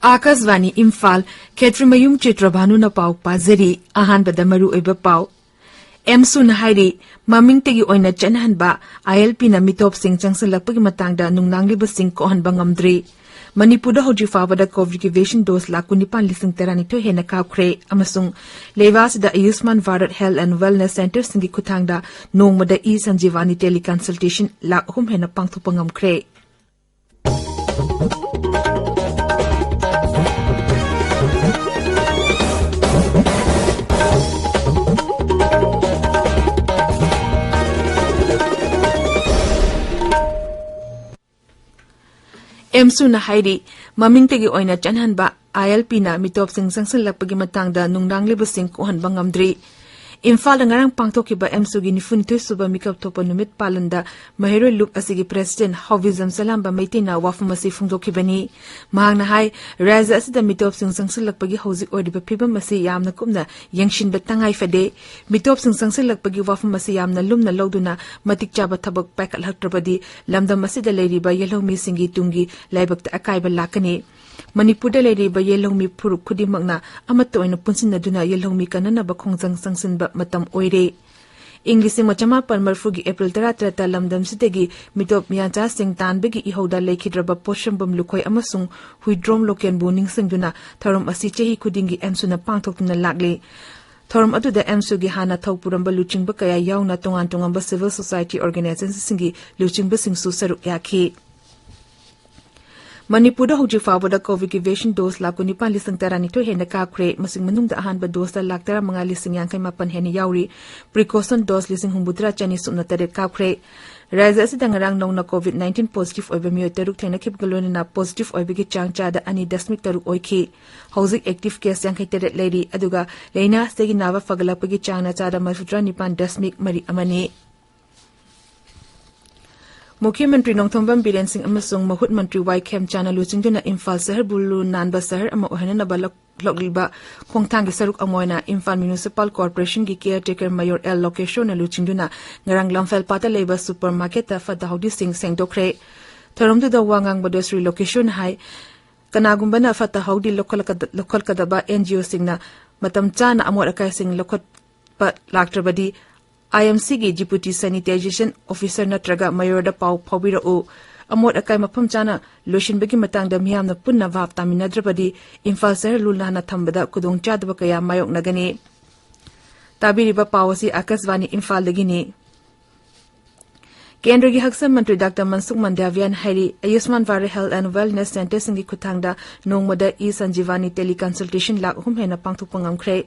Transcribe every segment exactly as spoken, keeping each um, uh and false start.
ꯑꯥꯀꯥꯁꯕꯥꯅꯤ ꯏꯝꯐꯥꯜ, ꯈꯦꯇ꯭ꯔꯤꯃꯌꯨꯝ ꯆꯤꯇ꯭ꯔꯚꯥꯅꯨꯅ ꯄꯥꯎ ꯄꯥꯖꯔꯤ꯫ ꯑꯍꯥꯟꯕꯗ ꯃꯔꯨꯑꯣꯏꯕ ꯄꯥꯎ꯫ ꯑꯦꯝꯁꯨꯅ ꯍꯥꯏꯔꯤ, ꯃꯃꯤꯡꯇꯒꯤ ꯑꯣꯏꯅ ꯆꯠꯅꯍꯟꯕ ꯑꯥꯏꯑꯦꯜꯄꯤꯅ ꯃꯤꯇꯣꯞꯁꯤꯡ ꯆꯪꯁꯤꯜꯂꯛꯄꯒꯤ ꯃꯇꯥꯡꯗ ꯅꯨꯡꯅꯥꯡꯂꯤꯕꯁꯤꯡ ꯀꯣꯛꯍꯟꯕ ꯉꯝꯗ꯭ꯔꯤ꯫ ꯃꯅꯤꯄꯨꯔꯗ ꯍꯧꯖꯤꯛ ꯐꯥꯎꯕꯗ ꯀꯣꯚꯤꯗ ꯀꯤꯕꯦꯁꯤꯟ ꯗꯣꯁ ꯂꯥꯈ ꯀꯨꯟꯅꯤꯄꯥꯟ ꯂꯤꯁꯤꯡ ꯇꯔꯥꯅꯤꯊꯣꯏ ꯍꯦꯟꯅ ꯀꯥꯞꯈ꯭ꯔꯦ ꯑꯃꯁꯨꯡ ꯂꯩꯕꯥꯛ ꯑꯁꯤꯗ ꯑꯌꯨꯁꯃꯥꯟ ꯚꯥꯔꯠ ꯍꯦꯜꯊ ꯑꯦꯟ ꯋꯦꯜꯅꯦꯁ ꯁꯦꯟꯇꯔꯁꯤꯡꯒꯤ ꯈꯨꯠꯊꯥꯡꯗ ꯅꯣꯡꯃꯗ ꯏ ꯁꯟꯖꯤꯕꯥꯅꯤ ꯇꯦꯂꯤꯀꯟꯁꯜꯇꯦꯁꯟ ꯂꯥꯈ ꯑꯍꯨꯝ ꯍꯦꯟꯅ ꯄꯥꯡꯊꯣꯛꯄ ꯉꯝꯈ꯭ꯔꯦ꯫ ꯑꯦꯝꯁꯨꯅ ꯍꯥꯏꯔꯤ, ꯃꯃꯤꯡꯇꯒꯤ ꯑꯣꯏꯅ ꯆꯠꯍꯟꯕ ꯑꯥꯏꯑꯦꯜꯄꯤꯅ ꯃꯤꯇꯣꯞꯁꯤꯡ ꯆꯪꯁꯤꯜꯂꯛꯄꯒꯤ ꯃꯇꯥꯡꯗ ꯅꯨꯡꯅꯥꯡꯂꯤꯕꯁꯤꯡ ꯀꯣꯛꯍꯟꯕ ꯉꯝꯗ꯭ꯔꯤ꯫ ꯏꯝꯐꯥꯜꯗ ꯉꯔꯥꯡ ꯄꯥꯡꯊꯣꯛꯈꯤꯕ ꯑꯦꯝꯁꯨꯒꯤ ꯅꯤꯐꯨꯅꯤꯊꯣꯏ ꯁꯨꯕ ꯃꯤꯀꯞ ꯊꯣꯛꯄ ꯅꯨꯃꯤꯠ ꯄꯥꯂꯟꯗ ꯃꯍꯩꯔꯣꯏ ꯂꯨꯞ ꯑꯁꯤꯒꯤ ꯄ꯭ꯔꯦꯁꯤꯗꯦꯟꯠ ꯍꯥꯎꯕꯤꯖꯝ ꯆꯂꯥꯝꯕ ꯃꯩꯇꯩꯅ ꯋꯥꯐꯝ ꯑꯁꯤ ꯐꯣꯡꯗꯣꯛꯈꯤꯕꯅꯤ꯫ ꯃꯍꯥꯛꯅ ꯍꯥꯏ, ꯔꯥꯖ꯭ꯌ ꯑꯁꯤꯗ ꯃꯤꯇꯣꯞꯁꯤꯡ ꯆꯪꯁꯤꯜꯂꯛꯄꯒꯤ ꯍꯧꯖꯤꯛ ꯑꯣꯏꯔꯤꯕ ꯐꯤꯕꯝ ꯑꯁꯤ ꯌꯥꯝꯅ ꯀꯨꯞꯅ ꯌꯦꯡꯁꯤꯟꯕ ꯇꯉꯥꯏ ꯐꯗꯦ꯫ ꯃꯤꯇꯣꯞꯁꯤꯡ ꯆꯪꯁꯤꯜꯂꯛꯄꯒꯤ ꯋꯥꯐꯝ ꯑꯁꯤ ꯌꯥꯝꯅ ꯂꯨꯝꯅ ꯂꯧꯗꯨꯅ ꯃꯇꯤꯛ ꯆꯥꯕ ꯊꯕꯛ ꯄꯥꯏꯈꯠꯂꯛꯇ꯭ꯔꯕꯗꯤ ꯂꯝꯗꯝ ꯑꯁꯤꯗ ꯂꯩꯔꯤꯕ ꯌꯦꯜꯍꯧꯃꯤꯁꯤꯡꯒꯤ ꯇꯨꯡꯒꯤ ꯂꯥꯏꯕꯛꯇ ꯑꯀꯥꯏꯕ ꯂꯥꯛꯀꯅꯤ꯫ ꯃꯅꯤꯄꯨꯔꯗ ꯂꯩꯔꯤꯕ ꯌꯦꯜꯍꯧꯃꯤ ꯐꯨꯔꯨꯞ ꯈꯨꯗꯤꯡꯃꯛꯅ ꯑꯃꯠꯇ ꯑꯣꯏꯅ ꯄꯨꯟꯁꯤꯟꯅꯗꯨꯅ ꯌꯦꯜꯍꯧꯃꯤ ꯀꯟꯅꯅꯕ ꯈꯣꯡꯖꯪ ꯆꯪꯁꯤꯟꯕ ꯃꯇꯝ ꯑꯣꯏꯔꯦ꯫ ꯏꯪ ꯂꯤꯁꯤꯡ ꯑꯃ ꯆꯃꯥꯄꯟ ꯃꯔꯤꯐꯨꯒꯤ ꯑꯦꯄ꯭ꯔꯤꯜ ꯇꯔꯥꯇꯔꯦꯠꯇ ꯂꯝꯗꯝꯁꯤꯗꯒꯤ ꯃꯤꯇꯣꯞ ꯃꯤꯌꯥꯟꯆꯥꯁꯤꯡ ꯇꯥꯟꯕꯒꯤ ꯏꯍꯧꯗ ꯂꯩꯈꯤꯗ꯭ꯔꯕ ꯄꯣꯠꯁꯝꯕꯝ ꯂꯨꯈꯣꯏ ꯑꯃꯁꯨꯡ ꯍꯨꯏꯗ꯭ꯔꯣꯝ ꯂꯣꯀꯦꯟꯕꯨ ꯅꯤꯡꯁꯤꯡꯗꯨꯅ ꯊꯧꯔꯝ ꯑꯁꯤ ꯆꯍꯤ ꯈꯨꯗꯤꯡꯒꯤ ꯑꯦꯝꯁꯨꯅ ꯄꯥꯡꯊꯣꯛꯇꯨꯅ ꯂꯥꯛꯂꯤ꯫ ꯊꯧꯔꯝ ꯑꯗꯨꯗ ꯑꯦꯝꯁꯨꯒꯤ ꯍꯥꯟꯅ ꯊꯧ ꯄꯨꯔꯝꯕ ꯂꯨꯆꯤꯡꯕ ꯀꯌꯥ ꯌꯥꯎꯅ ꯇꯣꯉꯥꯟ ꯇꯣꯉꯥꯟꯕ civil society organizationꯁꯤꯡꯒꯤ ꯂꯨꯆꯤꯡꯕꯁꯤꯡꯁꯨ ꯁꯔꯨꯛ ꯌꯥꯈꯤ꯫ ꯃꯅꯤꯄꯨꯔꯗ ꯍꯧꯖꯤꯛ ꯐꯥꯎꯕꯗ ꯀꯣꯚꯤꯗ ꯀꯤꯕꯦꯁꯤꯟ ꯗꯣꯁ ꯂꯥꯈ ꯀꯨꯟꯅꯤꯄꯥꯟ ꯂꯤꯁꯤꯡ ꯇꯔꯥꯅꯤꯊꯣꯏ ꯍꯦꯟꯅ ꯀꯥꯞꯈ꯭ꯔꯦ꯫ ꯃꯁꯤꯒꯤ ꯃꯅꯨꯡꯗ ꯑꯍꯥꯟꯕ ꯗꯣꯁꯇ ꯂꯥꯈ ꯇꯔꯥꯃꯉꯥ ꯂꯤꯁꯤꯡ ꯌꯥꯡꯈꯩ ꯃꯥꯄꯟ ꯍꯦꯟꯅ ꯌꯥꯎꯔꯤ꯫ ꯄ꯭ꯔꯤꯀꯣꯁꯟ ꯗꯣꯁ ꯂꯤꯁꯤꯡ ꯍꯨꯝꯐꯨꯇꯔꯥ ꯆꯅꯤ ꯁꯨꯞꯅ ꯇꯔꯦꯠ ꯀꯥꯞꯈ꯭ꯔꯦ꯫ ꯔꯥꯖ꯭ꯌ ꯑꯁꯤꯗ ꯉꯔꯥꯡ ꯅꯧꯅ ꯀꯣꯚꯤꯗ ꯅꯥꯏꯟꯇꯤꯟ ꯄꯣꯖꯤꯇꯤꯚ ꯑꯣꯏꯕ ꯃꯤꯑꯣꯏ ꯇꯔꯨꯛ ꯊꯦꯡꯅꯈꯤꯕꯒ ꯂꯣꯏꯅꯅ ꯄꯣꯖꯤꯇꯤꯚ ꯑꯣꯏꯕꯒꯤ ꯆꯥꯡ ꯆꯥꯗ ꯑꯅꯤ ꯗꯁꯃꯤꯛ ꯇꯔꯨꯛ ꯑꯣꯏꯈꯤ꯫ ꯍꯧꯖꯤꯛ ꯑꯦꯛꯇꯤꯚ ꯀꯦꯁ ꯌꯥꯡꯈꯩ ꯇꯔꯦꯠ ꯂꯩꯔꯤ, ꯑꯗꯨꯒ ꯂꯥꯏꯅꯥ ꯑꯁꯤꯗꯒꯤ ꯅꯥꯕ ꯐꯒꯠꯂꯛꯄꯒꯤ ꯆꯥꯡꯅ ꯆꯥꯗ ꯃꯔꯤꯐꯨꯇꯔꯥ ꯅꯤꯄꯥꯟ ꯗꯁꯃꯤꯛ ꯃꯔꯤ ꯑꯃꯅꯤ꯫ ꯃꯨꯈ꯭ꯌ ꯃꯟꯇ꯭ꯔꯤ ꯅꯣꯡꯊꯣꯝꯕꯝ ꯕꯤꯔꯦꯟ ꯁꯤꯡ ꯑꯃꯁꯨꯡ ꯃꯍꯨꯠ ꯃꯟꯇ꯭ꯔꯤ ꯋꯥꯏ ꯈꯦꯝꯆꯥꯅ ꯂꯨꯆꯤꯡꯗꯨꯅ ꯏꯝꯐꯥꯜ ꯁꯍꯔꯕꯨ ꯂꯨ ꯅꯥꯟꯕ ꯁꯍꯔ ꯑꯃ ꯑꯣꯏꯍꯟꯅꯅꯕ ꯂꯧ-, ꯂꯧꯈꯠꯂꯤꯕ ꯈꯣꯡꯊꯥꯡꯒꯤ ꯁꯔꯨꯛ ꯑꯃ ꯑꯣꯏꯅ ꯏꯝꯐꯥꯜ ꯃ꯭ꯌꯨꯅꯤꯁꯤꯄꯥꯜ ꯀꯣꯔꯄꯣꯔꯦꯁꯟꯒꯤ ꯀꯤꯌꯔ ꯇꯦꯀꯔ ꯃꯌꯣꯔ ꯑꯦꯜ ꯂꯣꯀꯦꯁꯣꯔꯅ ꯂꯨꯆꯤꯡꯗꯨꯅ ꯉꯔꯥꯡ ꯂꯝꯐꯦꯜ ꯄꯥꯠꯇ ꯂꯩꯕ ꯁꯨꯄꯔ ꯃꯥꯔꯀꯦꯠꯇ ꯐꯠꯇ ꯍꯥꯎꯗꯤꯁꯤꯡ ꯁꯦꯡꯗꯣꯛꯈ꯭ꯔꯦ꯫ ꯊꯧꯔꯝꯗꯨꯗ ꯋꯥ ꯉꯥꯡꯕꯗ ꯁ꯭ꯔꯤ ꯂꯣꯀꯦꯁꯣꯔꯅ ꯍꯥꯏ, ꯀꯅꯥꯒꯨꯝꯕꯅ ꯐꯠꯇ ꯍꯥꯎꯗꯤ ꯂꯧꯈꯠꯂꯛꯀꯗ-, ꯂꯧꯈꯠꯀꯗꯕ NGOꯁꯤꯡꯅ ꯃꯇꯝ ꯆꯥꯅ ꯑꯃꯣꯠ ꯑꯀꯥꯏꯁꯤꯡ ꯂꯧꯈꯠꯄ ꯂꯥꯛꯇ꯭ꯔꯕꯗꯤ, IMCꯒꯤ Deputy Sanitization Officer ꯅꯠꯇ꯭ꯔꯒ Mayorꯗ ꯄꯥꯎ ꯐꯥꯎꯕꯤꯔꯛꯎ꯫ ꯑꯃꯣꯠ ꯑꯀꯥꯏ ꯃꯐꯝ ꯆꯥꯅ ꯂꯣꯏꯁꯤꯟꯕꯒꯤ ꯃꯇꯥꯡꯗ ꯃꯤꯌꯥꯝꯅ ꯄꯨꯟꯅ ꯚꯥꯞ ꯇꯥꯃꯤꯟꯅꯗ꯭ꯔꯕꯗꯤ, ꯏꯝꯐꯥꯜ ꯁꯍꯔ ꯂꯨ ꯅꯥꯟꯅ ꯊꯝꯕꯗ ꯈꯨꯗꯣꯡꯆꯥꯗꯕ ꯀꯌꯥ ꯃꯥꯌꯣꯛꯅꯒꯅꯤ꯫ ꯇꯥꯕꯤꯔꯤꯕ ꯄꯥꯎ ꯑꯁꯤ ꯑꯥꯀꯥꯁꯕꯥꯅꯤ ꯏꯝꯐꯥꯜꯗꯒꯤꯅꯤ꯫ ꯀꯦꯟꯗ꯭ꯔꯒꯤ ꯍꯛꯁꯦꯜ ꯃꯟꯇ꯭ꯔꯤ ꯗꯥꯛꯇꯔ ꯃꯟꯁꯨꯈ ꯃꯟꯗꯥꯚꯤꯌꯥꯅ ꯍꯥꯏꯔꯤ, ꯑꯌꯨꯁꯃꯥꯟ ꯚꯥꯔꯠ Health and Wellness Centreꯁꯤꯡꯒꯤ ꯈꯨꯠꯊꯥꯡꯗ ꯅꯣꯡꯃꯗ E Sanjeevani Teleconsultation ꯂꯥꯈ ꯑꯍꯨꯝ ꯍꯦꯟꯅ ꯄꯥꯡꯊꯣꯛꯄ ꯉꯝꯈ꯭ꯔꯦ꯫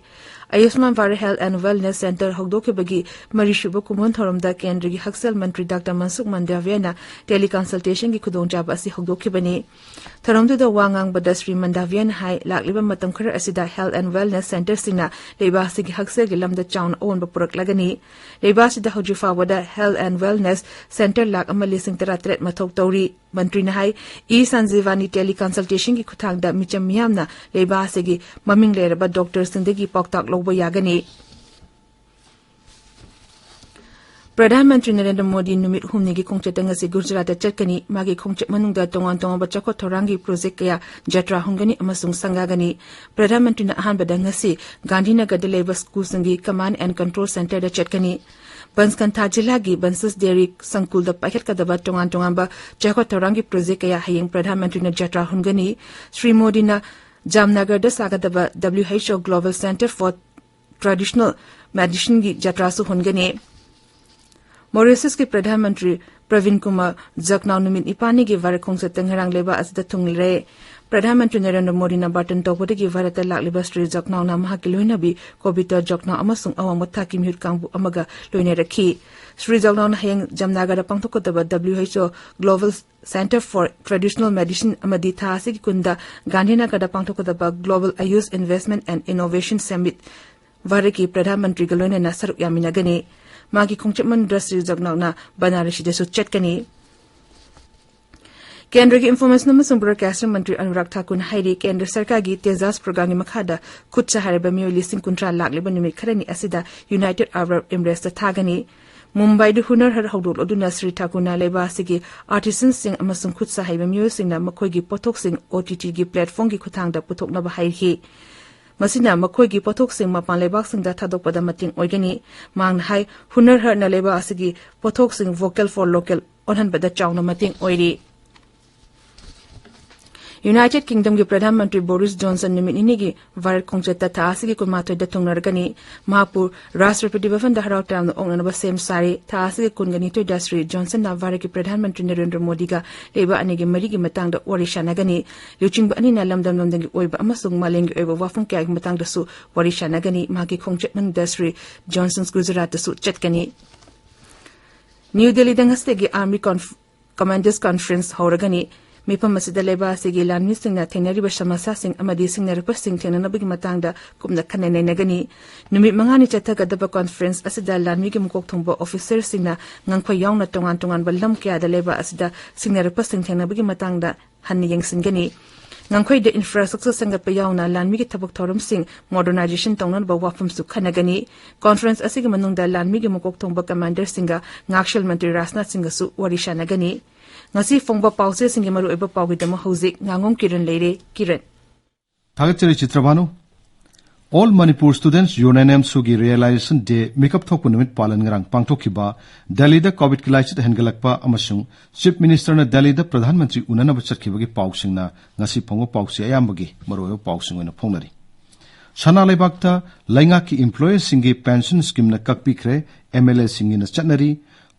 ꯑꯌꯨꯁꯃꯥꯟ Bharat Health and Wellness Centre ꯍꯧꯗꯣꯛꯈꯤꯕꯒꯤ ꯃꯔꯤꯁꯨꯕ ꯀꯨꯝꯑꯣꯟ ꯊꯧꯔꯝꯗ ꯀꯦꯟꯗ꯭ꯔꯒꯤ ꯍꯛꯁꯦꯜ ꯃꯟꯇ꯭ꯔꯤ ꯗꯥꯛꯇꯔ ꯃꯟꯁꯨꯈ ꯃꯟꯗꯥꯚꯤꯌꯥꯅ Teleconsultationꯒꯤ ꯈꯨꯗꯣꯡꯆꯥꯕ ꯑꯁꯤ ꯍꯧꯗꯣꯛꯈꯤꯕꯅꯤ꯫ ꯊꯧꯔꯝꯗꯨꯗ ꯋꯥ ꯉꯥꯡꯕꯗ ꯁ꯭ꯔꯤ ꯃꯟꯗꯥꯚꯤꯌꯥꯅ ꯍꯥꯏ, ꯂꯥꯛꯂꯤꯕ ꯃꯇꯝ ꯈꯔ ꯑꯁꯤꯗ Health and Wellness Centreꯁꯤꯡꯅ ꯂꯩꯕꯥꯛ ꯑꯁꯤꯒꯤ ꯍꯛꯁꯦꯜꯒꯤ ꯂꯝꯗ ꯆꯥꯎꯅ ꯑꯑꯣꯟꯕ ꯄꯨꯔꯛꯂꯒꯅꯤ꯫ ꯂꯩꯕꯥꯛ ꯑꯁꯤꯗ ꯍꯧꯖꯤꯛ ꯐꯥꯎꯕꯗ Health and Wellness Centre lakh ꯑꯃ ꯂꯤꯁꯤꯡ ꯇꯔꯥꯇꯔꯦꯠ ꯃꯊꯧ ꯇꯧꯔꯤ꯫ ꯃꯟꯇ꯭ꯔꯤꯅ ꯍꯥꯏ, E Sanjeevani Teleconsultationꯒꯤ ꯈꯨꯠꯊꯥꯡꯗ ꯃꯤꯆꯝ ꯃꯤꯌꯥꯝꯅ ꯂꯩꯕꯥꯛ ꯑꯁꯤꯒꯤ ꯃꯃꯤꯡ ꯂꯩꯔꯕ ꯗꯣꯛꯇꯔꯁꯤꯡꯗꯒꯤ ꯄꯥꯎꯇꯥꯛ ꯂꯧꯕ ꯌꯥꯒꯅꯤ꯫ ꯄ꯭ꯔꯙꯥꯟ ꯃꯟꯇ꯭ꯔꯤ ꯅꯔꯦꯟꯗ꯭ꯔ ꯃꯣꯗꯤ ꯅꯨꯃꯤꯠ ꯍꯨꯝꯅꯤꯒꯤ ꯈꯣꯡꯆꯠꯇ ꯉꯁꯤ ꯒꯨꯖꯔꯥꯠꯇ ꯆꯠꯀꯅꯤ꯫ ꯃꯥꯒꯤ ꯈꯣꯡꯆꯠ ꯃꯅꯨꯡꯗ ꯇꯣꯉꯥꯟ ꯇꯣꯉꯥꯟꯕ ꯆꯥꯎꯈꯠ ꯊꯧꯔꯥꯡꯒꯤ ꯄ꯭ꯔꯣꯖꯦꯛ ꯀꯌꯥ ꯖꯇ꯭ꯔꯥ ꯍꯨꯟꯒꯅꯤ ꯑꯃꯁꯨꯡ ꯁꯪꯒꯥꯒꯅꯤ꯫ ꯄ꯭ꯔꯙꯥꯟ ꯃꯟꯇ꯭ꯔꯤꯅ ꯑꯍꯥꯟꯕꯗ ꯉꯁꯤ ꯒꯥꯟꯙꯤꯅꯒꯔꯗ ꯂꯩꯕ ꯁ꯭ꯀꯨꯜꯁꯤꯡꯒꯤ Command and Control Centreꯗ ꯆꯠꯀꯅꯤ꯫ ꯕꯟꯁꯀꯟꯊꯥ ꯖꯤꯂꯥꯒꯤ ꯕꯟꯁꯁ ꯗꯦꯔꯤ ꯁꯪꯀꯨꯜꯗ ꯄꯥꯏꯈꯠꯀꯗꯕ ꯇꯣꯉꯥꯟ ꯇꯣꯉꯥꯟꯕ ꯆꯥꯎꯈꯠ ꯊꯧꯔꯥꯡꯒꯤ ꯄ꯭ꯔꯣꯖꯦꯛ ꯀꯌꯥ ꯍꯌꯦꯡ ꯄ꯭ꯔꯙꯥꯟ ꯃꯟꯇ꯭ꯔꯤꯅ ꯖꯇ꯭ꯔꯥ ꯍꯨꯟꯒꯅꯤ꯫ ꯁ꯭ꯔꯤ ꯃꯣꯗꯤꯅ ꯖꯥꯝꯅꯒꯔꯗ ꯁꯥꯒꯗꯕ WHO Global Centre for Traditional Medicineꯒꯤ ꯖꯇ꯭ꯔꯥꯁꯨ ꯍꯨꯟꯒꯅꯤ꯫ ꯃꯣꯔꯤꯁꯤꯌꯁꯀꯤ Pradhan Mantri Praveen Kumar ꯖꯒꯅꯥꯎ ꯅꯨꯃꯤꯠ ꯅꯤꯄꯥꯟꯅꯤꯒꯤ ꯚꯥꯔꯠ ꯈꯣꯡꯆꯠꯇ ꯉꯔꯥꯡ ꯂꯩꯕꯥꯛ ꯑꯁꯤꯗ ꯊꯨꯡꯂꯔꯦ꯫ ꯄ꯭ꯔꯙꯥꯟ ꯃꯟꯇ꯭ꯔꯤ ꯅꯔꯦꯟꯗ꯭ꯔ ꯃꯣꯗꯤꯅ ꯕꯥꯔꯇꯟ ꯇꯧꯕꯗꯒꯤ ꯚꯥꯔꯠꯇ ꯂꯥꯛꯂꯤꯕ ꯁ꯭ꯔꯤ ꯖꯒꯅꯥꯎꯅ ꯃꯍꯥꯛꯀꯤ ꯂꯣꯏꯅꯕꯤ ꯀꯣꯕꯤꯇꯥ ꯖꯒꯅꯥꯎ ꯑꯃꯁꯨꯡ ꯑꯋꯥꯡꯕ ꯊꯥꯛꯀꯤ ꯃꯤꯍꯨꯠ ꯀꯥꯡꯕꯨ ꯑꯃꯒ ꯂꯣꯏꯅꯔꯛꯈꯤ꯫ ꯁ꯭ꯔꯤ ꯖꯒꯅꯥꯎꯅ ꯍꯌꯦꯡ ꯖꯝꯅꯥꯒꯔꯗ ꯄꯥꯡꯊꯣꯛꯀꯗꯕ WHO Global Centre for Traditional Medicine ꯑꯃꯗꯤ ꯊꯥ ꯑꯁꯤꯒꯤ ꯀꯨꯟꯗ ꯒꯥꯟꯙꯤꯅꯒꯔꯗ ꯄꯥꯡꯊꯣꯛꯀꯗꯕ Global Ayush Investment and Innovation Summit ꯚꯥꯔꯠꯀꯤ ꯄ꯭ꯔꯙꯥꯟ ꯃꯟꯇ꯭ꯔꯤꯒ ꯂꯣꯏꯅꯅ ꯁꯔꯨꯛ ꯌꯥꯃꯤꯟꯅꯒꯅꯤ꯫ ꯃꯥꯒꯤ ꯈꯣꯡꯆꯠ ꯃꯅꯨꯡꯗ ꯁ꯭ꯔꯤ ꯖꯒꯅꯥꯎꯅ ꯕꯅꯥꯔꯁꯤꯗꯁꯨ ꯆꯠꯀꯅꯤ꯫ ꯀꯦꯟꯗ꯭ꯔꯒꯤ ꯏꯟꯐꯣꯔꯃꯦꯁꯟ ꯑꯃꯁꯨꯡ ꯕ꯭ꯔꯣꯗꯀꯥꯁꯇꯤꯡ ꯃꯟꯇ꯭ꯔꯤ ꯑꯅꯨꯔꯥꯒ ꯊꯥꯀꯨꯔꯅ ꯍꯥꯏꯔꯤ, ꯀꯦꯟꯗ꯭ꯔ ꯁꯔꯀꯥꯔꯒꯤ ꯇꯦꯖꯥꯁ ꯄ꯭ꯔꯣꯒ꯭ꯔꯥꯝꯒꯤ ꯃꯈꯥꯗ ꯈꯨꯠ ꯁꯥ ꯍꯩꯔꯕ ꯃꯤꯑꯣꯏ ꯂꯤꯁꯤꯡ ꯀꯨꯟꯊ꯭ꯔꯥ ꯂꯥꯛꯂꯤꯕ ꯅꯨꯃꯤꯠ ꯈꯔꯅꯤ ꯑꯁꯤꯗ ꯌꯨꯅꯥꯏꯇꯦꯗ ꯑꯔꯕ ꯏꯃꯤꯔꯦꯠꯁꯇ ꯊꯥꯒꯅꯤ꯫ ꯃꯨꯝꯕꯥꯏꯗ ꯍꯨꯅꯔ ꯍꯠ ꯍꯧꯗꯣꯛꯂꯗꯨꯅ ꯁ꯭ꯔꯤ ꯊꯥꯀꯨꯔꯅ ꯂꯩꯕꯥꯛ ꯑꯁꯤꯒꯤ ꯑꯥꯔꯇꯤꯁꯟꯁꯤꯡ ꯑꯃꯁꯨꯡ ꯈꯨꯠ ꯁꯥ ꯍꯩꯕ ꯃꯤꯑꯣꯏꯁꯤꯡꯅ ꯃꯈꯣꯏꯒꯤ ꯄꯣꯠꯊꯣꯛꯁꯤꯡ ꯑꯣ ꯇꯤ ꯇꯤꯒꯤ ꯄ꯭ꯂꯦꯠꯐꯣꯝꯒꯤ ꯈꯨꯠꯊꯥꯡꯗ ꯄꯨꯊꯣꯛꯅꯕ ꯍꯥꯏꯈꯤ꯫ ꯃꯁꯤꯅ ꯃꯈꯣꯏꯒꯤ ꯄꯣꯠꯊꯣꯛꯁꯤꯡ ꯃꯄꯥꯟ ꯂꯩꯕꯥꯛꯁꯤꯡꯗ ꯊꯥꯗꯣꯛꯄꯗ ꯃꯇꯦꯡ ꯑꯣꯏꯒꯅꯤ꯫ ꯃꯍꯥꯛꯅ ꯍꯥꯏ, ꯍꯨꯅꯔ ꯍꯠꯅ ꯂꯩꯕꯥꯛ ꯑꯁꯤꯒꯤ ꯄꯣꯠꯊꯣꯛꯁꯤꯡ ꯚꯣꯀꯦꯜ ꯐꯣꯔ ꯂꯣꯀꯦꯜ ꯑꯣꯟꯍꯟꯕꯗ ꯆꯥꯎꯅ ꯃꯇꯦꯡ ꯑꯣꯏꯔꯤ꯫ ꯌꯨꯅꯥꯏꯇꯦꯗ ꯀꯤꯡꯗꯝꯒꯤ ꯄ꯭ꯔꯙꯥꯟ ꯃꯟꯇ꯭ꯔꯤ ꯕꯣꯔꯤꯁ ꯖꯣꯟꯁꯟ ꯅꯨꯃꯤꯠ ꯅꯤꯅꯤꯒꯤ ꯚꯥꯔꯠ ꯈꯣꯡꯆꯠꯇ ꯊꯥ ꯑꯁꯤꯒꯤ ꯀꯨꯟꯃꯥꯊꯣꯏꯗ ꯊꯨꯡꯂꯔꯒꯅꯤ꯫ ꯃꯍꯥꯛꯄꯨ ꯔꯥꯁꯇ꯭ꯔꯄꯇꯤ ꯚꯕꯟꯗ ꯍꯔꯥꯎ ꯇꯌꯥꯝꯅ ꯑꯣꯛꯅꯅꯕ ꯁꯦꯝ ꯁꯥꯔꯤ꯫ ꯊꯥ ꯑꯁꯤꯒꯤ ꯀꯨꯟꯒ ꯅꯤꯊꯣꯏꯗ ꯁ꯭ꯔꯤ ꯖꯣꯟꯁꯟꯅ ꯚꯥꯔꯠꯀꯤ ꯄ꯭ꯔꯙꯥꯟ ꯃꯟꯇ꯭ꯔꯤ ꯅꯔꯦꯟꯗ꯭ꯔ ꯃꯣꯗꯤꯒ ꯂꯩꯕꯥꯛ ꯑꯅꯤꯒꯤ ꯃꯔꯤꯒꯤ ꯃꯇꯥꯡꯗ ꯋꯥꯔꯤ ꯁꯥꯟꯅꯒꯅꯤ꯫ ꯂꯨꯆꯤꯡꯕ ꯑꯅꯤꯅ ꯂꯝꯗꯝ ꯂꯝꯗꯝꯒꯤ ꯑꯣꯏꯕ ꯑꯃꯁꯨꯡ ꯃꯥꯂꯦꯝꯒꯤ ꯑꯣꯏꯕ ꯋꯥꯐꯝ ꯀꯌꯥꯒꯤ ꯃꯇꯥꯡꯗꯁꯨ ꯋꯥꯔꯤ ꯁꯥꯟꯅꯒꯅꯤ꯫ ꯃꯍꯥꯛꯀꯤ ꯈꯣꯡꯆꯠ ꯃꯅꯨꯡꯗ ꯁ꯭ꯔꯤ ꯖꯣꯟꯁꯟ ꯒꯨꯖꯔꯥꯠꯇꯁꯨ ꯆꯠꯀꯅꯤ꯫ ꯅ꯭ꯌꯨ ꯗꯦꯜꯂꯤꯗ ꯉꯁꯤꯗꯒꯤ ꯑꯥꯔꯃꯤ ꯀꯣꯟꯐ-, ꯀꯃꯥꯟꯗꯔꯁ ꯀꯣꯟꯐꯔꯦꯟꯁ ꯍꯧꯔꯒꯅꯤ꯫ ꯃꯤꯐꯝ ꯑꯁꯤꯗ ꯂꯩꯕꯥꯛ ꯑꯁꯤꯒꯤ ꯂꯥꯟꯃꯤꯁꯤꯡꯅ ꯊꯦꯡꯅꯔꯤꯕ ꯁꯃꯁ꯭ꯌꯥꯁꯤꯡ ꯑꯃꯗꯤ ꯁꯤꯡꯅꯔꯛꯄꯁꯤꯡ ꯊꯦꯡꯅꯅꯕꯒꯤ ꯃꯇꯥꯡꯗ ꯀꯨꯞꯅ ꯈꯟꯅ ꯅꯩꯅꯒꯅꯤ꯫ ꯅꯨꯃꯤꯠ ꯃꯉꯥꯅꯤ ꯆꯠꯊꯒꯗꯕ ꯀꯣꯟꯐꯔꯦꯟꯁ ꯑꯁꯤꯗ ꯂꯥꯟꯃꯤꯒꯤ ꯃꯀꯣꯛ ꯊꯣꯡꯕ ꯑꯣꯐꯤꯁꯔꯁꯤꯡꯅ ꯉꯥꯡꯈꯩ ꯌꯥꯎꯅ ꯇꯣꯉꯥꯟ ꯇꯣꯉꯥꯟꯕ ꯂꯝ ꯀꯌꯥꯗ ꯂꯩꯕꯥꯛ ꯑꯁꯤꯗ ꯁꯤꯡꯅꯔꯛꯄꯁꯤꯡ ꯊꯦꯡꯅꯕꯒꯤ ꯃꯇꯥꯡꯗ ꯍꯟꯅ ꯌꯦꯡꯁꯤꯟꯒꯅꯤ꯫ ꯉꯥꯡꯈꯩꯗ ꯏꯟꯐ꯭ꯔꯥꯁ꯭ꯇ꯭ꯔꯛꯆꯔ ꯁꯦꯝꯒꯠꯄ ꯌꯥꯎꯅ ꯂꯥꯟꯃꯤꯒꯤ ꯊꯕꯛ ꯊꯧꯔꯝꯁꯤꯡ ꯃꯣꯗꯔꯅꯥꯏꯖꯦꯁꯟ ꯇꯧꯅꯅꯕ ꯋꯥꯐꯝꯁꯨ ꯈꯟꯅꯒꯅꯤ꯫ ꯀꯣꯟꯐꯔꯦꯟꯁ ꯑꯁꯤꯒꯤ ꯃꯅꯨꯡꯗ ꯂꯥꯟꯃꯤꯒꯤ ꯃꯀꯣꯛ ꯊꯣꯡꯕ ꯀꯃꯥꯟꯗꯔꯁꯤꯡꯒ ꯉꯥꯛꯁꯦꯜ ꯃꯟꯇ꯭ꯔꯤ ꯔꯥꯖꯅꯥꯊ ꯁꯤꯡꯒꯁꯨ ꯋꯥꯔꯤ ꯁꯥꯟꯅꯒꯅꯤ꯫ ꯉꯁꯤ ꯐꯣꯡꯕ ꯄꯥꯎꯆꯦꯁꯤꯡꯒꯤ ꯃꯔꯨꯑꯣꯏꯕ ꯄꯥꯎꯒꯤꯗꯃꯛ ꯍꯧꯖꯤꯛ ꯉꯥꯉꯣꯝ ꯀꯤꯔꯟ ꯂꯩꯔꯦ꯫ ꯀꯤꯔꯟ꯫ ꯊꯥꯒꯠꯆꯔꯤ ꯆꯤꯇ꯭ꯔꯚꯥꯅꯨ꯫ All Manipur Students Union, ꯑꯦꯝꯁꯨꯒꯤ Realization Day ꯃꯤꯀꯞ ꯊꯣꯛꯄ ꯅꯨꯃꯤꯠ ꯄꯥꯂꯟ ꯉꯔꯥꯡ ꯄꯥꯡꯊꯣꯛꯈꯤꯕ, ꯗꯦꯜꯂꯤꯗ ꯀꯣꯚꯤꯗꯀꯤ ꯂꯥꯏꯆꯠ ꯍꯦꯟꯒꯠꯂꯛꯄ ꯑꯃꯁꯨꯡ ꯆꯤꯐ ꯃꯤꯅꯤꯁꯇꯔꯅ ꯗꯦꯜꯂꯤꯗ ꯄ꯭ꯔꯙꯥꯟ ꯃꯟꯇ꯭ꯔꯤ ꯎꯅꯅꯕ ꯆꯠꯈꯤꯕꯒꯤ ꯄꯥꯎꯁꯤꯡꯅ ꯉꯁꯤ ꯐꯣꯡꯕ ꯄꯥꯎꯆꯦ ꯑꯌꯥꯝꯕꯒꯤ ꯃꯔꯨꯑꯣꯏꯕ ꯄꯥꯎꯁꯤꯡ ꯑꯣꯏꯅ ꯐꯣꯡꯅꯔꯤ꯫ ꯁꯅꯥ ꯂꯩꯕꯥꯛꯇ ꯂꯩꯉꯥꯛꯀꯤ ꯏꯝꯄ꯭ꯂꯣꯌꯤꯁꯤꯡꯒꯤ ꯄꯦꯟꯁꯟ ꯁ꯭ꯀꯤꯝꯅ ꯀꯛꯄꯤꯈ꯭ꯔꯦ, ꯑꯦꯝ ꯑꯦꯜ ꯑꯦꯁꯤꯡꯒꯤꯅ ꯆꯠꯅꯔꯤ,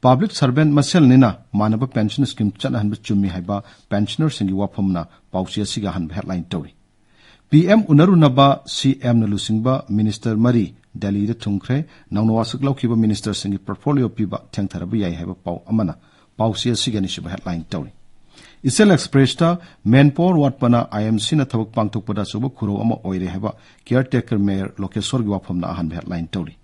ꯄꯕ꯭ꯂꯤꯛ ꯁꯔꯚꯦꯟꯠ ꯃꯁꯦꯜꯅꯤꯅ ꯃꯥꯟꯅꯕ ꯄꯦꯟꯁꯟ ꯁ꯭ꯀꯤꯝ ꯆꯠꯅꯍꯟꯕ ꯆꯨꯝꯃꯤ ꯍꯥꯏꯕ ꯄꯦꯟꯁꯅꯔꯁꯤꯡꯒꯤ ꯋꯥꯐꯝꯅ ꯄꯥꯎꯆꯦ ꯑꯁꯤꯒꯤ ꯑꯍꯥꯟꯕ ꯍꯦꯗꯂꯥꯏꯟ ꯇꯧꯔꯤ꯫ ꯄꯤ ꯑꯦꯝ ꯎꯅꯔꯨꯅꯕ ꯁꯤ ꯑꯦꯝꯅ ꯂꯨꯆꯤꯡꯕ ꯃꯤꯅꯤꯁꯇꯔ ꯃꯔꯤ ꯗꯦꯜꯂꯤꯗ ꯊꯨꯡꯈ꯭ꯔꯦ꯫ ꯅꯧꯅ ꯋꯥꯁꯛ ꯂꯧꯈꯤꯕ ꯃꯤꯅꯤꯁꯇꯔꯁꯤꯡꯒꯤ ꯄꯣꯔꯠꯐꯣꯂꯤꯑꯣ ꯄꯤꯕ ꯊꯦꯡꯊꯔꯕ ꯌꯥꯏ ꯍꯥꯏꯕ ꯄꯥꯎ ꯑꯃꯅ ꯄꯥꯎꯆꯦ ꯑꯁꯤꯒꯤ ꯑꯅꯤꯁꯨꯕ ꯍꯦꯗꯂꯥꯏꯟ ꯇꯧꯔꯤ꯫ ꯏꯆꯦꯜ ꯑꯦꯛꯁꯄ꯭ꯔꯦꯁꯇ ꯃꯦꯟꯄꯥꯋꯔ ꯋꯥꯠꯄꯅ ꯑꯥꯏ ꯑꯦꯝ ꯁꯤꯅ ꯊꯕꯛ ꯄꯥꯡꯊꯣꯛꯄꯗ ꯑꯆꯧꯕ ꯈꯨꯔꯧ ꯑꯃ ꯑꯣꯏꯔꯦ ꯍꯥꯏꯕ ꯀꯤꯌꯔ ꯇꯦꯀꯔ ꯃꯦꯌꯔ ꯂꯣꯀꯦꯁꯣꯔꯒꯤ ꯋꯥꯐꯝꯅ ꯑꯍꯥꯟꯕ ꯍꯦꯗꯂꯥꯏꯟ ꯇꯧꯔꯤ꯫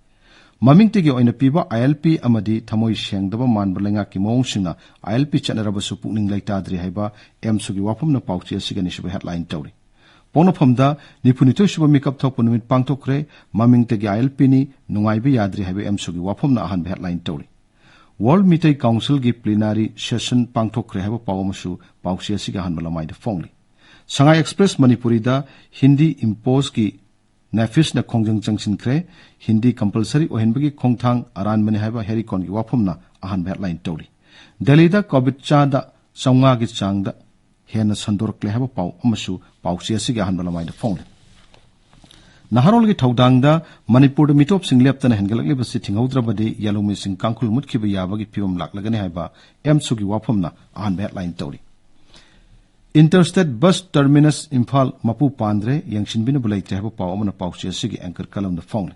ꯃꯃꯤꯡꯇꯒꯤ ꯑꯣꯏꯅ ꯄꯤꯕ ꯑꯥꯏ ꯑꯦꯜ ꯄꯤ ꯑꯃꯗꯤ ꯊꯃꯣꯏ ꯁꯦꯡꯗꯕ ꯃꯥꯟꯕ ꯂꯩꯉꯥꯛꯀꯤ ꯃꯑꯣꯡꯁꯤꯡꯅ ꯑꯥꯏ ꯑꯦꯜ ꯄꯤ ꯆꯠꯅꯔꯕꯁꯨ ꯄꯨꯛꯅꯤꯡ ꯂꯩꯇꯥꯗ꯭ꯔꯤ ꯍꯥꯏꯕ ꯑꯦꯝꯁꯨꯒꯤ ꯋꯥꯐꯝꯅ ꯄꯥꯎꯆꯦ ꯑꯁꯤꯒꯤ ꯑꯅꯤꯁꯨꯕ ꯍꯦꯗꯂꯥꯏꯟ ꯇꯧꯔꯤ꯫ ꯄꯣꯛꯅꯐꯝꯗ ꯅꯤꯐꯨꯅꯤꯊꯣꯏ ꯁꯨꯕ ꯃꯤꯀꯞ ꯊꯣꯛꯄ ꯅꯨꯃꯤꯠ ꯄꯥꯡꯊꯣꯛꯈ꯭ꯔꯦ꯫ ꯃꯃꯤꯡꯇꯒꯤ ꯑꯥꯏ ꯑꯦꯜ ꯄꯤꯅꯤ, ꯅꯨꯡꯉꯥꯏꯕ ꯌꯥꯗ꯭ꯔꯤ ꯍꯥꯏꯕ ꯑꯦꯝꯁꯨꯒꯤ ꯋꯥꯐꯝꯅ ꯑꯍꯥꯟꯕ ꯍꯦꯗꯂꯥꯏꯟ ꯇꯧꯔꯤ꯫ World Meitei Council ꯒꯤ plenary session ꯄꯥꯡꯊꯣꯛꯈ꯭ꯔꯦ ꯍꯥꯏꯕ ꯄꯥꯎ ꯑꯃꯁꯨ ꯄꯥꯎꯆꯦ ꯑꯁꯤꯒꯤ ꯑꯍꯥꯟꯕ ꯂꯃꯥꯏꯗ ꯐꯣꯡꯂꯤ꯫ ꯁꯉꯥꯏ ꯑꯦꯛꯁꯄ꯭ꯔꯦꯁ ꯃꯅꯤꯄꯨꯔꯤꯗ ꯍꯤꯟꯗꯤ ꯏꯝꯄꯣꯖꯀꯤ ꯅꯦꯐꯤꯁꯅ ꯈꯣꯡꯖꯪ ꯆꯪꯁꯤꯟꯈ꯭ꯔꯦ꯫ ꯍꯤꯟꯗꯤ compulsory ꯑꯣꯏꯍꯟꯕꯒꯤ ꯈꯣꯡꯊꯥꯡ ꯑꯔꯥꯟꯕꯅꯤ ꯍꯥꯏꯕ ꯍꯦꯔꯤꯀꯣꯟꯒꯤ ꯋꯥꯐꯝꯅ ꯑꯍꯥꯟꯕ headline ꯇꯧꯔꯤ꯫ ꯗꯦꯜꯂꯤꯗ COVID ꯆꯥꯗ ꯆꯥꯝꯃꯉꯥꯒꯤ ꯆꯥꯡꯗ ꯍꯦꯟꯅ ꯁꯟꯗꯣꯔꯛꯂꯦ ꯍꯥꯏꯕ ꯄꯥꯎ ꯑꯃꯁꯨ ꯄꯥꯎꯆꯦ ꯑꯁꯤꯒꯤ ꯑꯍꯥꯟꯕ ꯂꯃꯥꯏꯗ ꯐꯣꯡꯂꯤ꯫ ꯅꯍꯥꯔꯣꯜꯒꯤ ꯊꯧꯗꯥꯡꯗ ꯃꯅꯤꯄꯨꯔꯗ ꯃꯤꯇꯣꯞꯁꯤꯡ ꯂꯦꯞꯇꯅ ꯍꯦꯟꯒꯠꯂꯛꯂꯤꯕꯁꯤ ꯊꯤꯡꯍꯧꯗ꯭ꯔꯕꯗꯤ ꯌꯦꯜꯍꯧꯃꯤꯁꯤꯡ ꯀꯥꯡꯈꯨꯜ ꯃꯨꯠꯈꯤꯕ ꯌꯥꯕꯒꯤ ꯐꯤꯕꯝ ꯂꯥꯛꯂꯒꯅꯤ ꯍꯥꯏꯕ ꯑꯦꯝꯁꯨꯒꯤ ꯋꯥꯐꯝꯅ ꯑꯍꯥꯟꯕ headline ꯇꯧꯔꯤ꯫ Interstate bus terminus ꯏꯝꯐꯥꯜ ꯃꯄꯨ ꯄꯥꯟꯗ꯭ꯔꯦ, ꯌꯦꯡꯁꯤꯟꯕꯤꯅꯕ ꯂꯩꯇ꯭ꯔꯦ ꯍꯥꯏꯕ ꯄꯥꯎ ꯑꯃꯅ ꯄꯥꯎꯆꯦ ꯑꯁꯤꯒꯤ anchor columnꯗ ꯐꯣꯡꯂꯤ꯫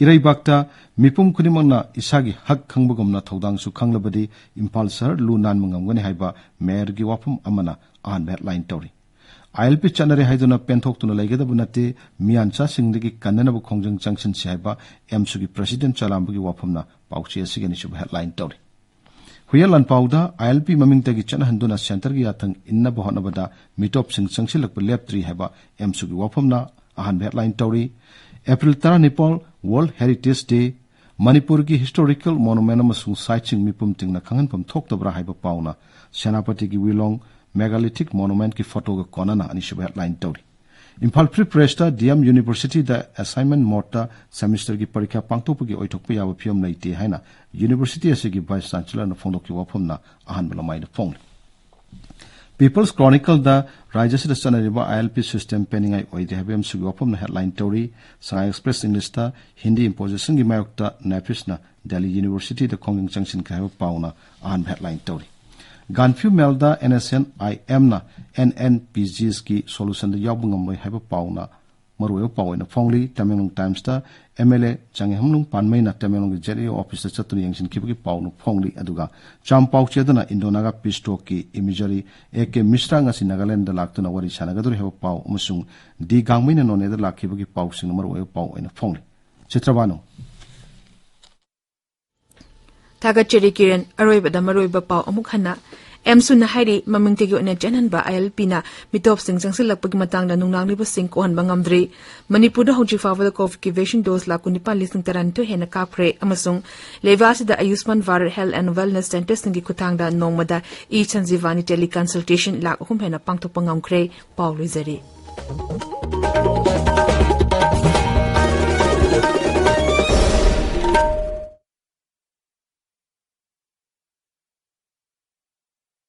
ꯏꯔꯩꯕꯥꯛꯇ ꯃꯤꯄꯨꯝ ꯈꯨꯗꯤꯡꯃꯛꯅ ꯏꯁꯥꯒꯤ ꯍꯛ ꯈꯪꯕꯒꯨꯝꯅ ꯊꯧꯗꯥꯡꯁꯨ ꯈꯪꯂꯕꯗꯤ ꯏꯝꯐꯥꯜ ꯁꯍꯔ ꯂꯨ ꯅꯥꯟꯕ ꯉꯝꯒꯅꯤ ꯍꯥꯏꯕ ꯃꯦꯌꯔꯒꯤ ꯋꯥꯐꯝ ꯑꯃꯅ ꯑꯍꯥꯟꯕ headline ꯇꯧꯔꯤ꯫ ILP ꯆꯠꯅꯔꯦ ꯍꯥꯏꯗꯨꯅ ꯄꯦꯟꯊꯣꯛꯇꯨꯅ ꯂꯩꯒꯗꯕ ꯅꯠꯇꯦ, ꯃꯤꯌꯥꯟꯆꯥꯁꯤꯡꯗꯒꯤ ꯀꯟꯅꯅꯕ ꯈꯣꯡꯖꯪ ꯆꯪꯁꯤꯟꯁꯤ ꯍꯥꯏꯕ ꯑꯦꯝꯁꯨꯒꯤ president ꯆꯂꯥꯝꯕꯒꯤ ꯋꯥꯐꯝꯅ ꯄꯥꯎꯆꯦ ꯑꯁꯤꯒꯤ ꯑꯅꯤꯁꯨꯕ headline ꯇꯧꯔꯤ꯫ ꯍꯨꯏꯌꯦꯟ ꯂꯥꯟꯄꯥꯎꯗ ILP ꯃꯃꯤꯡꯗꯒꯤ ꯆꯠꯅꯍꯟꯗꯨꯅ centreꯒꯤ ꯌꯥꯊꯪ ꯏꯟꯅꯕ ꯍꯣꯠꯅꯕꯗ ꯃꯤꯇꯣꯞꯁꯤꯡ ꯆꯪꯁꯤꯜꯂꯛꯄ ꯂꯦꯞꯇ꯭ꯔꯤ ꯍꯥꯏꯕ ꯑꯦꯝꯁꯨꯒꯤ ꯋꯥꯐꯝꯅ ꯑꯍꯥꯟꯕ headline ꯇꯧꯔꯤ꯫ ꯑꯦꯄ꯭ꯔꯤꯜ ꯇꯔꯥꯅꯤꯄꯥꯜ World Heritage Day, ꯃꯅꯤꯄꯨꯔꯒꯤ historical monument ꯑꯃꯁꯨꯡ siteꯁꯤꯡ ꯃꯤꯄꯨꯝ ꯇꯤꯡꯅ ꯈꯪꯍꯟꯐꯝ ꯊꯣꯛꯇꯕ꯭ꯔꯥ ꯍꯥꯏꯕ ꯄꯥꯎꯅ ꯁꯦꯅꯥꯄꯇꯤꯒꯤ ꯋꯤꯂꯣꯡ megalithic monumentꯀꯤ photoꯒ ꯀꯣꯟꯅꯅ ꯑꯅꯤꯁꯨꯕ headline ꯇꯧꯔꯤ꯫ ꯏꯝꯐꯥꯜ Free Pressꯇ DM Universityꯗ assignment modeꯇ semesterꯒꯤ ꯄꯔꯤꯈꯥ ꯄꯥꯡꯊꯣꯛꯄꯒꯤ ꯑꯣꯏꯊꯣꯛꯄ ꯌꯥꯕ ꯐꯤꯕꯝ ꯂꯩꯇꯦ ꯍꯥꯏꯅ university ꯑꯁꯤꯒꯤ vice chancellorꯅ ꯐꯣꯡꯗꯣꯛꯈꯤꯕ ꯋꯥꯐꯝꯅ ꯑꯍꯥꯟꯕ ꯂꯃꯥꯏꯗ ꯐꯣꯡꯂꯤ꯫ People's Chronicleꯗ ꯔꯥꯖ꯭ꯌ ꯑꯁꯤꯗ ꯆꯠꯅꯔꯤꯕ ILP system ꯄꯦꯟꯅꯤꯡꯉꯥꯏ ꯑꯣꯏꯗꯦ ꯍꯥꯏꯕ ꯑꯦꯝꯁꯨꯒꯤ ꯋꯥꯐꯝꯅ headline ꯇꯧꯔꯤ꯫ ꯁꯉꯥꯏ Express Englishꯇ ꯍꯤꯟꯗꯤ impositionꯒꯤ ꯃꯥꯌꯣꯛꯇ ꯅꯦꯐꯤꯁꯅ ꯗꯦꯜꯂꯤ Universityꯗ ꯈꯣꯡꯖꯪ ꯆꯪꯁꯤꯟꯈ꯭ꯔꯦ ꯍꯥꯏꯕ ꯄꯥꯎꯅ ꯑꯍꯥꯟꯕ headline ꯇꯧꯔꯤ꯫ ꯒꯥꯟꯐꯤꯌꯨ ꯃꯦꯜꯗ NSNIMꯅ NNPGSꯀꯤ solutionꯗ ꯌꯥꯎꯕ ꯉꯝꯂꯣꯏ ꯍꯥꯏꯕ ꯄꯥꯎꯅ ꯃꯔꯨꯑꯣꯏꯕ ꯄꯥꯎ ꯑꯣꯏꯅ ꯐꯣꯡꯂꯤ꯫ ꯇꯃꯦꯡꯂꯣꯡ Timesꯇ MLA ꯆꯪꯉꯦꯝꯂꯨꯡ ꯄꯥꯟꯃꯩꯅ ꯇꯃꯦꯡꯂꯣꯡꯒꯤ ZAO officeꯇ ꯆꯠꯇꯨꯅ ꯌꯦꯡꯁꯤꯟꯈꯤꯕꯒꯤ ꯄꯥꯎꯅ ꯐꯣꯡꯂꯤ꯫ ꯑꯗꯨꯒ ꯆꯥꯝ ꯄꯥꯎꯆꯦꯗꯅ Indo-Naga peace talkꯀꯤ imagery A K Mishra ꯉꯁꯤ ꯅꯥꯒꯥꯂꯦꯟꯗ ꯂꯥꯛꯇꯨꯅ ꯋꯥꯔꯤ ꯁꯥꯟꯅꯒꯗꯧꯔꯤ ꯍꯥꯏꯕ ꯄꯥꯎ ꯑꯃꯁꯨꯡ ꯗꯤ ꯒꯥꯡꯃꯩꯅ ꯅꯣꯅꯦꯗ ꯂꯥꯛꯈꯤꯕꯒꯤ ꯄꯥꯎꯁꯤꯡꯅ ꯃꯔꯨꯑꯣꯏꯕ ꯄꯥꯎ ꯑꯣꯏꯅ ꯐꯣꯡꯂꯤ꯫ ꯆꯤꯇ꯭ꯔꯕꯥꯅꯨ꯫ ꯊꯥꯒꯠꯆꯔꯤ ꯀꯤꯔꯟ꯫ ꯑꯔꯣꯏꯕꯗ ꯃꯔꯨꯑꯣꯏꯕ ꯄꯥꯎ ꯑꯃꯨꯛ ꯍꯟꯅ꯫ ꯑꯦꯝꯁꯨꯅ ꯍꯥꯏꯔꯤ, ꯃꯃꯤꯡꯇꯒꯤ ꯑꯣꯏꯅ ꯆꯦꯟꯍꯟꯕ ꯑꯥꯏ ꯑꯦꯜ ꯄꯤꯅ ꯃꯤꯇꯣꯞꯁꯤꯡ ꯆꯪꯁꯤꯜꯂꯛꯄꯒꯤ ꯃꯇꯥꯡꯗ ꯅꯨꯡꯅꯥꯡꯂꯤꯕꯁꯤꯡ ꯀꯣꯛꯍꯟꯕ ꯉꯝꯗ꯭ꯔꯤ꯫ ꯃꯅꯤꯄꯨꯔꯗ ꯍꯧꯖꯤꯛ ꯐꯥꯎꯕꯗ ꯀꯣꯚꯤꯗꯀꯤ ꯚꯦꯛꯁꯤꯟ ꯗꯣꯁ ꯂꯥꯈ ꯀꯨꯟꯅꯤꯄꯥꯟ ꯂꯤꯁꯤꯡ ꯇꯔꯥꯅꯤꯊꯣꯏ ꯍꯦꯟꯅ ꯀꯥꯞꯈ꯭ꯔꯦ ꯑꯃꯁꯨꯡ ꯂꯩꯕꯥꯛ ꯑꯁꯤꯗ ꯑꯌꯨꯁꯃꯥꯟ ꯚꯥꯔꯠ ꯍꯦꯜꯊ ꯑꯦꯟ ꯋꯦꯜꯅꯦꯁ ꯁꯦꯟꯇꯔꯁꯤꯡꯒꯤ ꯈꯨꯠꯊꯥꯡꯗ ꯅꯣꯡꯃꯗ ꯏ ꯁꯟꯖꯤꯚꯥꯅꯤ ꯇꯦꯂꯤ ꯀꯟꯁꯜꯇꯦꯁꯟ ꯂꯥꯈ ꯑꯍꯨꯝ ꯍꯦꯟꯅ ꯄꯥꯡꯊꯣꯛꯄ ꯉꯝꯈ꯭ꯔꯦ꯫ ꯄꯥꯎ ꯂꯣꯏꯖꯔꯤ꯫